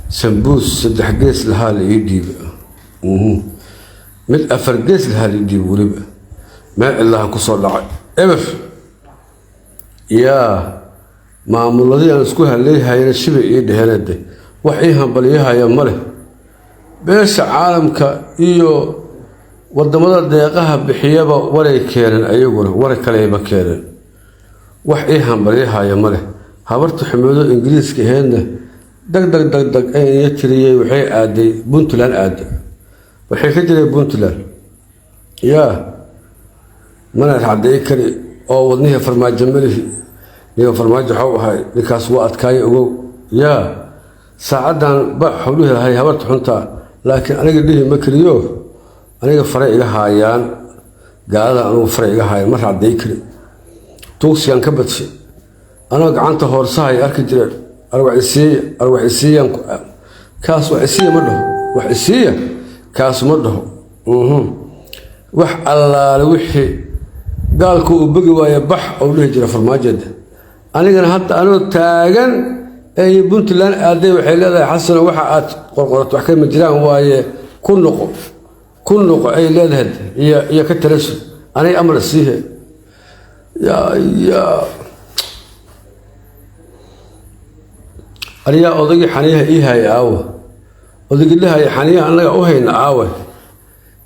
Sambuus saddex gees lahaa la ii dhiiba, mid afar gees lahaa la ii dhiiba, weliba meel cidlahan kusoo dhacay eber. Yaa maamuladii aan isku halleeyhayana shibay ii dheheenade, wax ii hambalyahaya ma leh. Beesha caalamka iyo wadamada deeqaha bixiyaba waray keeneen, ayaguna waray kaleyba keeneen. Wax ii hambalyahaya ma leh. Habarta xumoodo Ingiriiska aheydna dag dag dag dag iyo tiriyey, waxay aaday Puntland, aaday waxay ka jiray Puntland. Yaa mana racday kari oo wadnihii Farmaajo malihi. Ninka Farmaajo waxau ahay, ninkaas waa adkaayo, ogow. Yaa saacaddan ba xowlihi lahay habarta xuntaa, laakiin aniga dhihi ma keliyo. Aniga faray iga haayaan gaalada, anugu faray iga haayaan, ma racday kari. Tuugsigaan ka badshay anoo gacanta hoorsahay arki jireen. Arwax isiiya, arwax isiiyaan, kaas wax isiiya ma dhaho, wax isiiya kaas ma dhaho. Wax allaale wixii gaalku uu bogi waayo bax ou dhihi jira Farmaajeeda. Anigana hadda anoo taagan ee Puntland aaday, waxay leedahay: "Xasano, waxa aad qorqorato wax kama jiraan waaye, ku noqo, ku noqo," ay leedahay, iyo ka talasu anay amar siihe. Yaa yaa aryaa, odaygii xaniyaha ii haya aawa? Odaygii dhahaya xaniyaha annaga u hayna aawe?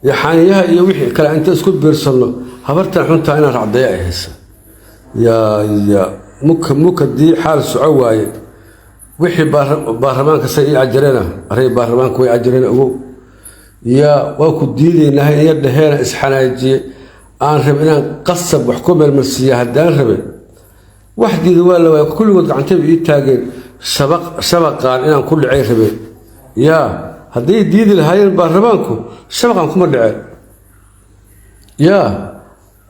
Iyo xaniyaha iyo wixii kale inta isku biirsanno, habartan xuntaa inaan racdaya ay haysa. Yaa yaa muka muka dii xaal soco waaye. Wixii baarlamaanka say ii cajareena, array baarlamaanka way cajareen, ogow. Yaa waa ku diidaynahay iyo dhaheena isxanaajiye aan raba inaan qasab wax ku meelmarsiiya. Haddaan rabe wax diida waa la waaya, kulligood gacantayba ii taageen, shabaq shabaqaan inaan ku dhacay rabeen. Yaa hadday diidi lahaayeen baarlamaanku, shabaqaan kuma dhaceen. Yaa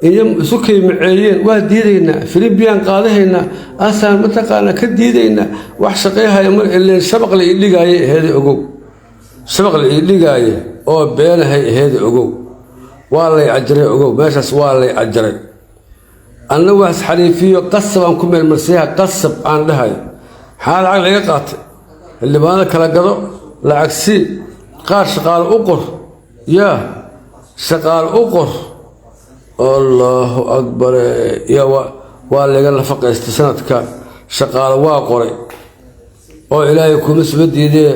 iyo isu kaymaceeyeen, waa diidaynaa, filibiyaan qaadahaynaa, asaan mataqaanaa ka diidaynaa, wax shaqayhaya mar ileen shabaq la ii dhigaaye aheede, ogow. Shabaq la ii dhigaaye oo beenahay aheede, ogow. Waa lay ajaray, ogow, meeshaas waa lay ajaray. Anna waas xariifiyo, qasab aan ku meelmarsiyaha, qasab aan dhahay. Xaa lacag laga qaatay, xildhibaanada kala gado, lacag sii, qaar shaqaale u qor. Yaa shaqaale u qor, Allahu akbar. Yaa waa laga nafaqaystay sanadkan, shaqaale waa qoray oo Ilaahay kuma saba diidee.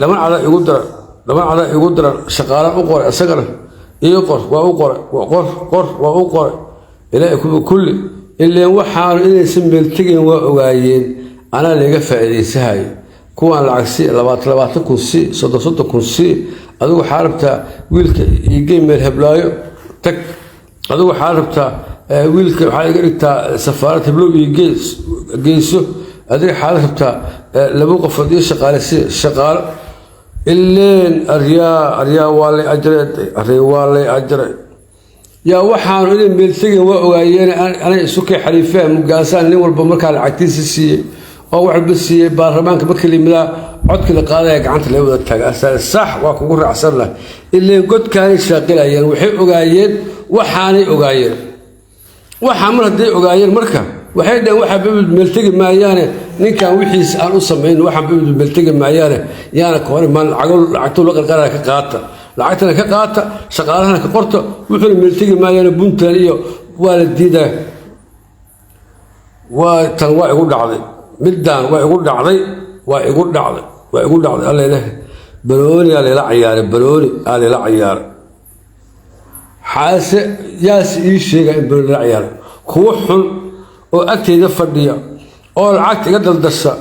Lama cada igu daran, lama cada igu daran. Shaqaalaan u qoray, isagana ii qor, waa u qoray, qor qor, waa u qoray. Ilaahay kuma kulli ileen waxaanu inaysan meeltegayn waa ogaayeen. Anaa laga faa'iidaysahay kuwaan lacag si 20 20 kun si 30 30 kun si. Adigu waxaa rabtaa wiilka iigey meel heblaayo tag, adigu waxaa rabtaa wiilka waxaa iga dhigtaa safaarad heblow iigey geyso, adiga waxaad rabtaa laba qofood iyo shaqaale si shaqaalo. Ileen aryaa aryaa, waa lay ajaray, array waa lay ajaray. Yaa waxaanu inay meeltegayn waa ogaayeen. Anay isu kay xariifeen mugaasaan, nin walba markaa lacagtiisa siiyey oo wax walba siiyey. Baarlamaanka markii la yimidaa, codkii la qaadaya gacanta laga wada taaga, sax waa kugu raacsan lah. Ileen godkaanay shaaqilayeen, waxay ogaayeen waxaanay ogaayeen. Waxaa mar hadday ogaayeen, marka waxay dhaheen: "Waxaa babid meeltegi maayaane, ninkan wixiisa aan u samayn, waxaan babid meeltegi maayaane, yaana ka hor imaan. Lacagtuu la qarqaraya ka qaata, lacagtana ka qaata, shaqaalahana ka qorta, wuxuuna meeltegi maayaane." Puntland iyo waa la diidaa. Waa tan, waa igu dhacday middaan, waa igu dhacday, waa igu dhacday, waa igu dhacday. Alla ilaah, banooni aa layla ciyaaray, banooni aa layla ciyaaray. Xaase yaase ii sheega in banooni layla ciyaaray? Kuwo xun oo agtayda fadhiya oo lacagta iga daldasha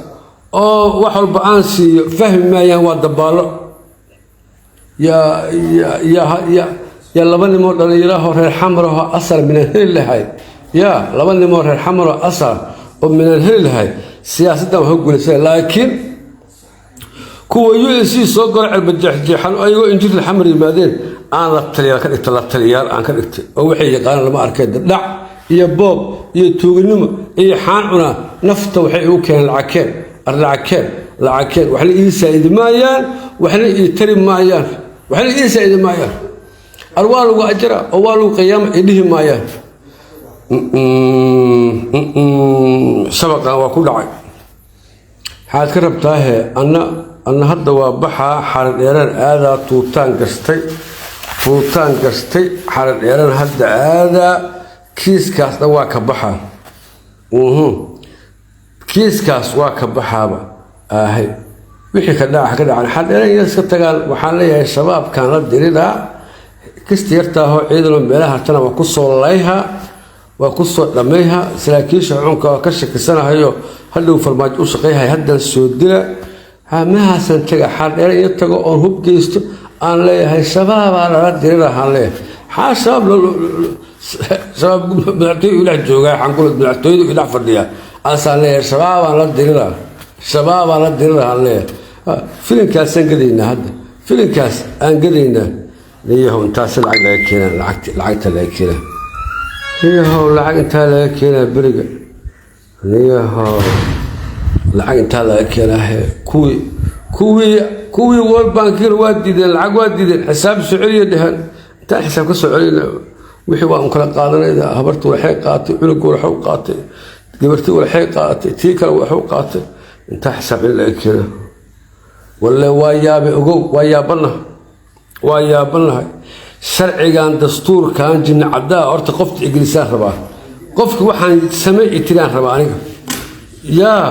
oo wax walba aan siiyo fahmi maayaan, waa dabaallo. Yaa yaa yaa yaa yaa, laba nimoo dhallinyarahoo reer Xamarahoo asal minaan heli lahay. Yaa laba nimoo reer Xamaroo asal oo minaan heli lahay, siyaasaddan wax ku guulaysan. Laakiin kuwa USC soo galo cirba jeexjeexan oo ayagoo injirla Xamar yimaadeen, aan la taliyaal ka dhigtay, la taliyaal aan ka dhigtay, oo waxay yaqaanaan lama arkay, dhac iyo boob iyo tuuganimo iyo xaan cunaa. Nafta waxay igu keeneen lacagkeen, lacagkeen, lacagkeen. Waxna ii saa'idi maayaan, waxna ii tari maayaan, waxna ii saa'idi maayaan. Ar waa lagu ajara oo waa lagu qiyaama i dhihi maayaan. Shabaqan waa ku dhacay. Maxaad ka rabtaahe? Anna hadda waa baxaa, Xaradheeraan aadaa, tuutaan gastay, tuutaan gastay, Xaradheeraan hadda aadaa. Kiiskaas dhan waa ka baxaa, kiiskaas waa ka baxaaba ahay. Wixii ka dhaca ka dhacan, Xaradheeraan ina iska tagaan. Waxaan leeyahay Shabaabkaan la diridaa, kista yartaahoo ciidanoo meelaha hartana waa kusoo layha, waa kusoo dhammayha. Saraakiisha cunka waa ka shakisanahayo, hadhow Farmaajo u shaqeyhay, haddaan soo dila mahaasan taga. Xaardheere ina tago oon hub geysto, aan leeyahay Shabaabaa lala dirirahaan leeyahay. Xaa Shabaab? Shabaab madaxtooy ilax joogaa, xankula madaxtooyadu ilax fadhiya, asaan leeyahay Shabaabaan la dirira, Shabaabaan la dirirahaan leeyahay. Filinkaasaan gadaynaa hadda, filinkaas aan gadaynaa. Niyahow, intaasi lacag laga keenaa, lacagta laga keenaa. Niyahow, lacag intaa laga keenaa beriga. Niyahow, lacag intaa laga keenaa. Kuwii World Bankina waa diideen, lacag waa diideen, xisaab soo celiya dheheen. Intaan xisaab ka soo celina, wixii waa un kala qaadanayda. Habartu waxay qaatay, cunugu waxu qaatay, gabartii waxay qaadatay, tii kale waxu qaatay. Intaa xisaab celin laga keenaa. Walle waa yaabe, ogow, waa yaabanaha, waa yaabanahay. Sharcigan dastuurkan jinni caddaa horta qofta iglisaan rabaa, qofki waxaan samey itiraan rabaa aniga. Yaa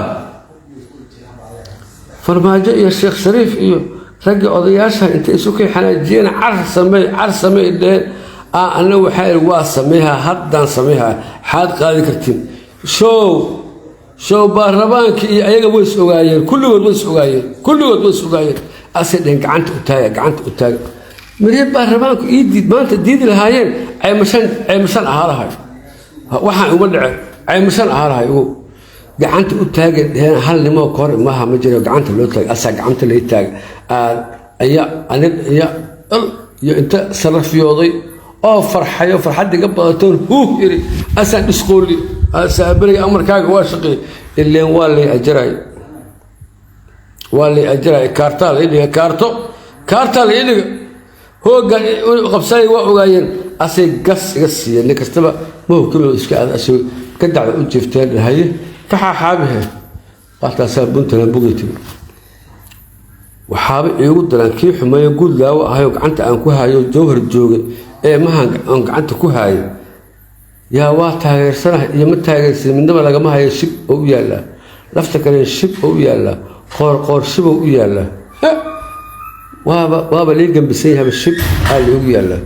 Farmaajo iyo Sheekh Shariif iyo raggii odayaasha intay isu kay xanaajiyeen, car samey, car samey dheheen. Anna waxaa ihi waa sameyha, haddaan sameyha, xaad qaadi kartiin. Show baarlamaanka iyo ayaga way is ogaayeen, kulligood way is ogaayeen, kulligood way is ogaayeen. Asay dheheen gacanta u taaga, gacanta u taaga. Mirye baarlamaanku ii diid maanta diidi lahaayeen, caymashan, caymashan ahaa lahay, waxaan uma dhacen, caymashan ahaa lahay. Ugu gacanta u taaga dheheen, hal nimoo ka hor imaha ma jiro. Gacanta loo taagay, asaa gacanta lay taaga aya anin iyo iyo inta sarafyooday oo farxayo, farxad iga badatoon huuh iri, asaan dhisqooli, asaa beriga amarkaaga waa shaqeey. Ileen waa lay ajaray, waa lay ajaray. Kaartaa la dhiga, kaarto, kaartaa la dhiga. Hoogga qabsanay waa ogaayeen, asay gas iga siiyeen. Nin kastaba mahubkamid iska aad asoo ka dacda u jiifteen, haye ka xaaxaabihe. Waataasaa Puntland bugay timi. Waxaaba iigu daran kii xumeeyo guudlaawo ahayo, gacanta aan ku hayo, Jowhar joogay ee mahan aan gacanta ku hayo. Yaa waa taageersanahay iyo ma taageersan midnaba lagama hayo. Shib oo u yaallaa lafta kale, shib oo u yaallaa, Qoor Qoor shib oo u yaallaa. Waaba lii gambisan yahaba, shib aa liigu yaallaa.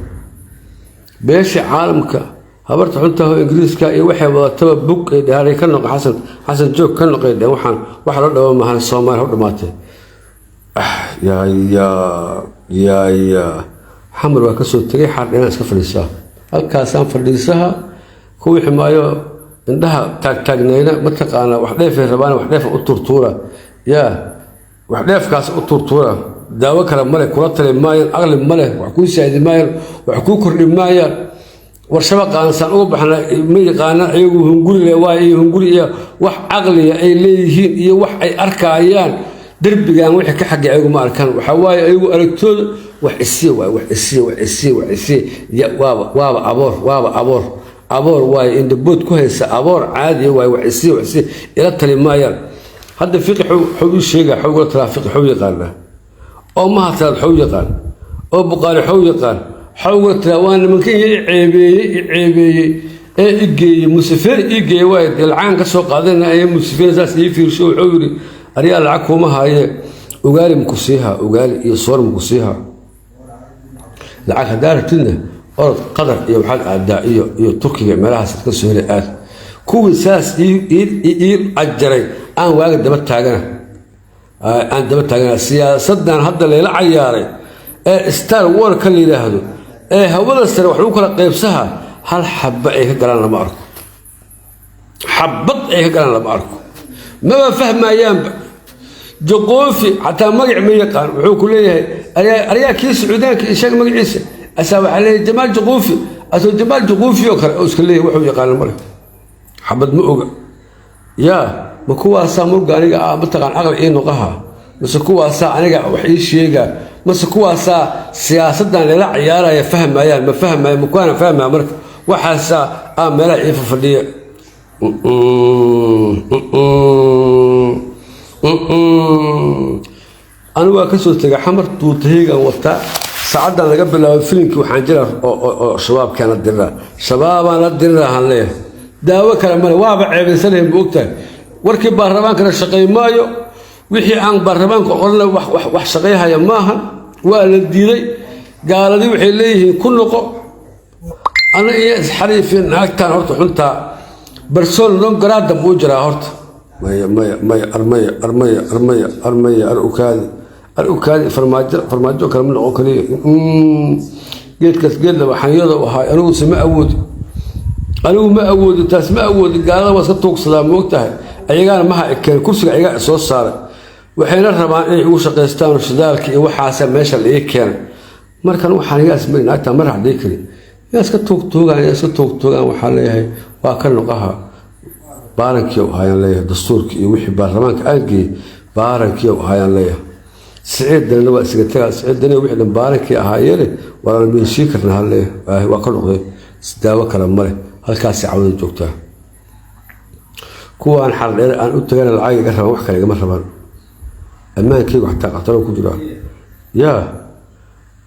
Beesha caalamka, habarta xuntaho Ingiriiska iyo waxay wadataba bug ay dhahaaray ka noqo. Xasan, Xasan joog ka noqay dhehen. Waxaan waxa loo dhawo maahan, Soomaaliya u dhamaatay. Yaa yaa yaa yaa, Xamar waa kasoo tegay, Xaardhinaan iska fadhiisaa, halkaasaan fadhiisaha. Kuwii xumaayo indhaha taagtaagnayna mataqaanaa, wax dheefay rabaan, wax dheefa u tuurtuura. Yaa wax dheefkaas u tuurtuura, daawo kale male, kula tali maayaan, aqli male, wax kuu saadi maayaan, wax kuu kordhi maayaan. War shabaqaansaan uga baxna ma yaqaanaan iyagu. Hunguri le waay iyo hunguri iyo wax caqliga ay leeyihiin iyo wax ay arkaayaan derbigan wixii ka xagga iyagu ma arkaan. Waxaa waaye iyagu aragtooda wax isii waay, wax isii, wax isii, wax isii. Waaba aboor, waaba aboor, aboor waaye, indhabood ku haysa, aboor caadiya waaye. Wax isii, wax isii, ila tali maayaan. Hadda Fiqi xuu ii sheegaa, xuu igula talaa? Fiqi xuu yaqaanaa, oo Mahadsaad xuu yaqaan, oo Buqaari xuu yaqaan, xuu igula talaa? Waa nimanka iyo i ceebeeyey, i ceebeeyey ee i geeyey Museveni, ii geeyey waay. Dee lacagan ka soo qaadana ee Museveni saas ii fiirsho, wuxuu yidhi aryaa lacag kuuma haaye, ugaali maku siiha, ugaali iyo soor maku siiha. Lacag haddaa rabtidna orod Qatar iyo waxaad aadaa iyo Turkiga, meelahaas ka soo helay aad. Kuwii saas ii ajaray aan waaga daba taagana, aan daba taagana. Siyaasadan hadda layla cayaaray ee Star Warka la yidhaahdo ee hawada sare wax lagu kala qaybsaha, hal xaba ay ka galaan lama arko, xabad ay ka galaan lama arko, maba fahmayaanba. Juqoofi xataa magac ma yaqaan. Wuxuu ku leeyahay aryaa kii Sacuudaanka isheeg magaciisa, asaa waxaa leeyahay Jamaal Juquufi, asoo Jamaal Juquufi oo kale oo iska leeyahay. Wuxuu yaqaana male, xabad ma oga. Yaa ma kuwaasaa murga aniga ah mataqaan aqal ii noqaha, mase kuwaasaa aniga wax ii sheega, mase kuwaasaa siyaasaddan lela ciyaaraya fahmayaan? Ma fahmaya, ma kuwaana fahmaya? Marka waxaasaa meelaha ii fafadhiya. Anigu waa kasoo tegay Xamar, tuutaheygaan wataa. Saacaddan laga bilaabo filinkii waxaan jira oo shabaabkaan la diriraa, shabaabaan la diriraa han leeyahay. Daawo kale male, waaba ceebaysanahay, ma ogtahay? Warkii baarlamaankana shaqay maayo, wixii aan baarlamaanka qorana wax shaqayhaya maaha, waa la diiday. Gaaladii waxay leeyihiin ku noqo. Ana iyo isxariifin naagtaan horta xuntaa persona non grata buu jiraa horta. Maya, maya, maya, armaya, armaya, armaya, armaya, ar ukaadi, ar ukaadi. Farmaajo, farmaajo kale ma noqon kaliya. Geedkaas geed laba xanyada u ahaa. Aniguse ma awoodi, anigu ma awoodi taas, ma awoodi. Gaalada waa iska tuugsadaa, ma ogtahay? Ayagaana maha ekeen kursiga, ayagaa soo saaray, waxayna rabaan inay igu shaqaystaan. Shidaalka iyo waxaasa meesha la ii keenay. Markan waxaan igaas mari naagtaa ma raxdii kari, yaa iska tuugtuugaan, yaa iska tuugtuugaan. Waxaa leeyahay waa ka noqaha baarankii ahaayaan leeyahay, dastuurkii iyo wixii baarlamaanka aan geeyey baarankii ahaayaan leeyahay. Siciid Danina waa isaga tagaa. Siciid Danina wixii dhan baarankii ahaayeene, waana meeshii karna ha leeyahay. Waa ka noqday, daawo kale male. Halkaasi cawada joogtaa. Kuwaan Xardheere aan u tagana lacag iga rabaan, wax kale igama rabaan. Ammaankeygu xataa khataro ku jiraa. Yaa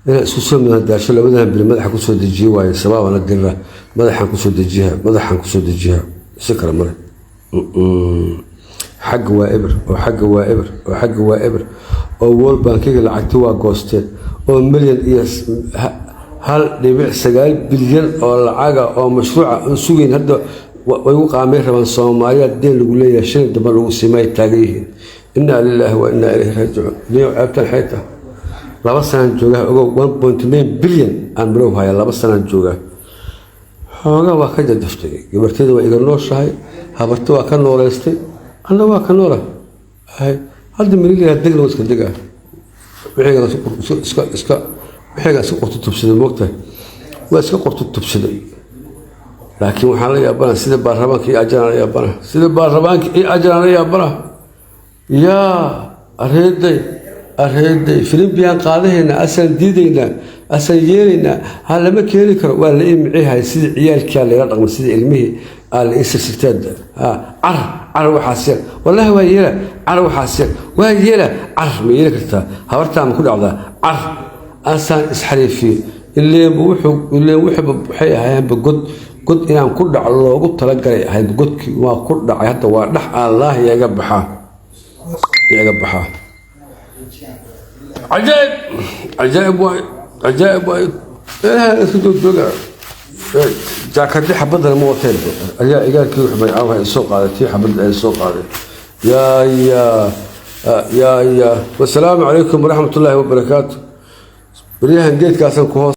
inaan isku soo madadaasho labadan bili madaxa kusoo dejiye waaye. Shabaabaan la dirira, madaxaan kusoo dejiyaha, madaxaan kusoo dejiyaha, si kale male. Xagga waa eber, oo xagga waa eber, oo xagga waa eber, oo World Bankiga lacagti waa goosteen, oo milyan iyo 1.9 bilyan oo lacaga oo mashruuca aan sugeyn hadda way u qaamay rabaan. Soomaaliya deen lagu leeyahay, shilin dambe lagu siimay taagan yihiin. Innaa lilaahi wa innaa ilayhi raajicuun. Niyow, ceebtan xayta 2 sanaan joogaa, ogow. 1.9 bilyan aan marow haya, 2 sanaan joogaa. Xoogaa waa ka jajaftay. Gabarteeda waa iga nooshahay, habarta waa ka nooleystay, anna waa ka noola. Hadda mililiyaa degna, waa iska degaa. Wixiigan iska wixiigan iska qorto tubsaday, moogtahay? Waa iska qorto tubsaday. Laakiin waxaan la yaabana sida baarlamaanka iyo ajaraan la yaabana, sida baarlamaanka iyo ajaraan la yaabana. Yaa areeday, areeday, filimbiyaan qaadahaynaa, asaan diidaynaa, asaan yeelaynaa, ha lama keeni karo. Waa la ii micihay, sidii ciyaalkaa layla dhaqmay, sidii ilmihii aa la ii sirsirteen. Car, car, waxaas yar, wallaahi waa yeela. Car, waxaas yar waa yeela. Car, ma yeeli kartaa? Habartaa ma ku dhacdaa? Car, asaan isxariifiyey. Ileenba wuxuu ileen wuxuuba waxay ahaayeenba god, god inaan ku dhaco loogu talagalay ahayd. Godkii waa ku dhacay, hadda waa dhex. Allaah iyaga baxaa, iyaga baxaa. Cajaa'ib, cajaa'ib waay, cajaa'ib waay. Meelaha iska joogjooga, jaakadii xabadana ma wateen. Ayaa igaalkii waxbay caawa ay soo qaaday, tii xabadda ay soo qaaday. Yaa yaa yaa yaa, wasalaamu calaykum waraxmat ullaahi wabarakaatu. Baryahan geedkaasaan ku hoos.